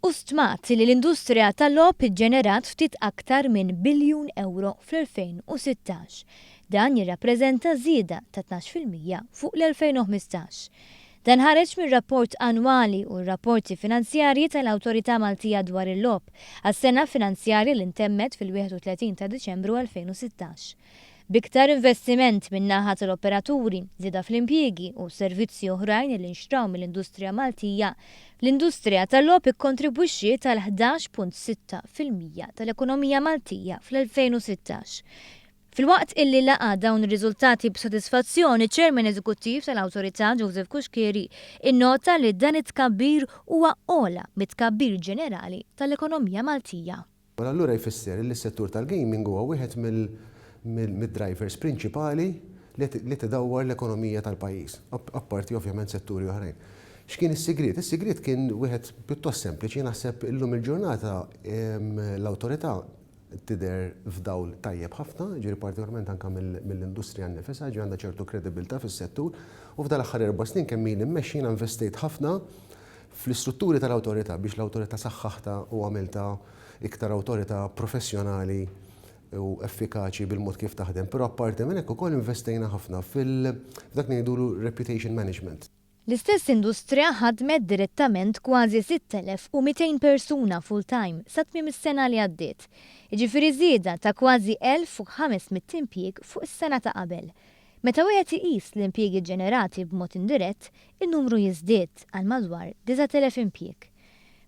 Hu stmat li l-industrija tal-logħob iġġenerat ftit aktar minn biljun ewro fl-2016. Dan jirrappreżenta żieda ta' 12% fuq l-2015. Dan ħareġ mir-rapport annwali u r-rapporti finanzjarji tal-Awtorità Maltija dwar il-Logħob għas-sena finanzjarja li ntemmet fil-31 ta' Diċembru 2016. B'iktar investiment min-naħa tal-operaturi, żieda fl-impjiegi u servizzi oħrajn li nxtraw mill-industrija Maltija, l-industrija tal-logħob ikkontribwixxiet għal 11.6% tal-ekonomija Maltija fl-2016. Filwaqt illi laqa' dawn ir-riżultati b'sodisfazzjon, iċ-Chairman Eżekuttiv tal-Awtorità Joseph Cuschieri innota li dan it-tkabbir huwa ogħla mit-tkabbir ġenerali tal-ekonomija Maltija. Mela allura jfisser li s-settur tal-gaming huwa wieħed mid-drivers prinċipali li tidawwar l-ekonomija tal-pajjiż, apparti ovvjament setturi oħrajn. X'kien is-sigriet? Is-sigriet kien wieħed pjuttost sempliċi, naħseb illum il-ġurnata l-awtorità tidher f'dawl tajjeb ħafna, jiġifieri partikolarment anke mill-industrija nnifisha, jiġifieri għandha ċertu kredibilità fis-settur u f'dal-aħħar erba' snin kemm ili mmexxi jiena investejt ħafna fl-istrutturi tal-awtorità biex l-awtorità saħħaħtha u għamiltha iktar awtorità professjonali u effikaċi bil-mod kif taħdem. Però apparti minn hekk ukoll investejna ħafna fil-dak li ngħidulu reputation management. L-istess industrija ħadmet direttament kważi 6,200 persuna full-time sa tmiem is-sena li għaddiet, jiġifieri żieda ta' kważi 1,500 impjieg fuq is-sena ta' qabel. Meta wieħed iqis l-impjiegi ġġenerati b'mod indirett, in-numru jiżdied għal madwar 9,000 impjieg.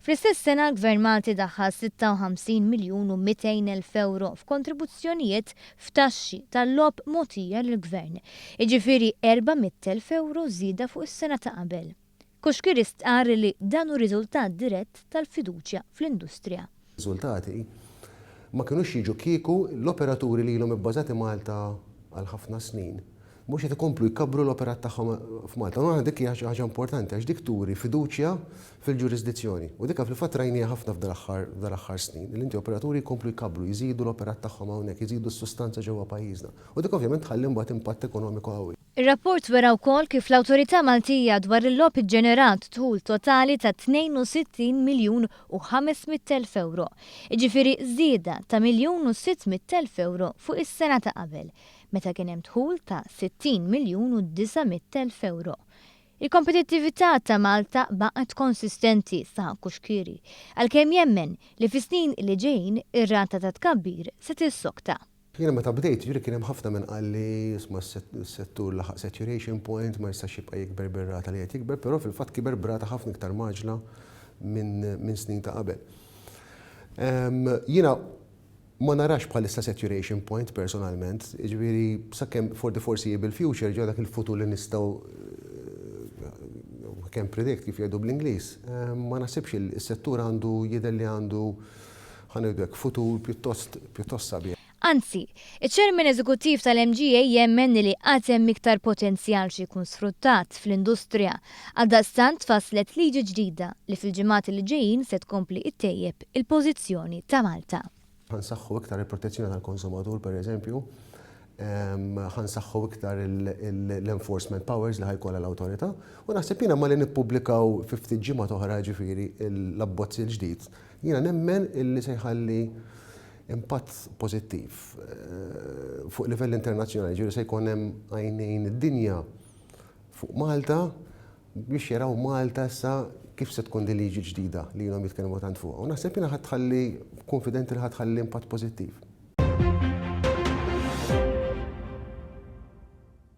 Fl-istess sena l-Gvern Malti daħħal 56 miljun u 200 elf ewro f'kontribuzzjonijiet f'taxxi tal-logħob mogħtija lill-Gvern, jiġifieri 400,000 ewro żieda fuq is-sena ta' qabel. Cuschieri stqarr li dan hu riżultat dirett tal-fiduċja fl-industrija. Riżultati ma kinux jiġu kieku l-operaturi li ilhom ibbażati Malta għal ħafna snin mhux qed ikomplu jkabbru l-operat tagħhom f'Malta. U dik hija xi ħaġa importanti għax dik turi fiduċja fil-ġurisdizzjoni. U dik fil-fatt rajniha ħafna f'dal-aħħar snin, li inti operaturi jkomplu jkabbru, jżidu l-operat tagħhom hawnhekk, jżidu s-sustanza ġewwa pajjiżna. U dik ovvjament tħalli mbagħad impatt ekonomiku qawwi. Ir-rapport wera wkoll kif l-Awtorità Maltija dwar il-Logħob iġġenerat dħul totali ta' 62 miljun u 500 elf ewro, jiġifieri żieda ta' miljun u 600 elf ewro fuq is-sena ta' qabel, meta kien hemm dħul ta' 60 miljun u 900 elf ewro. Il-kompetittività ta' Malta baqgħet konsistenti, saħaq Cuschieri, għalkemm jemmen li fis-snin li ġejjin ir-rata ta' tkabbir se tissokta. Jiena meta bdejt, jiġifieri kien hemm ħafna min qalli isma' s-settur laħaq saturation point, ma jistax jibqa' jikber bir-rata li qed jikber, però fil-fatt kiber b'rata ħafna iktar mgħaġġla minn snin ta' qabel. Jiena ma narax bħalissa saturation point personalment, jiġifieri sakemm for the foreseeable future, ġo dak il-futur li nistgħu we can predict kif jgħidu bl-Ingliż, ma naħsibx is-settur għandu jidher li għandu ħa ngħidu hekk, futur pjuttost pjuttost sabiħ. Anzi, iċ-Chairman Eżekuttiv tal-MGA jemmen li għad hemm iktar potenzjal xi jkun sfruttat fl-industrija. Għaldaqstant tfasslet liġi ġdida li fil-ġimgħat li ġejjin se tkompli ttejjeb il-pożizzjoni ta' Malta. Ħa nsaħħu iktar il-protezzjoni tal-konsumatur, per eżempju, ħa nsaħħu iktar l-enforcement powers li ħa jkollha l-awtorità u naħseb jiena malli nippubblikaw fi ftit ġimgħat oħra ġifieri l-abbozz il-ġdid, Jiena nemmen illi se jħalli impatt pożittiv fuq livell internazzjonali, ġifieri se jkun hemm għajnejn id-dinja fuq Malta biex jaraw Malta issa kif se tkun din liġi ġdida li ilhom jitkellmu tant fuqha. U naħseb jiena ħa tħalli, kunfidenti li ħa tħalli impatt pożittiv.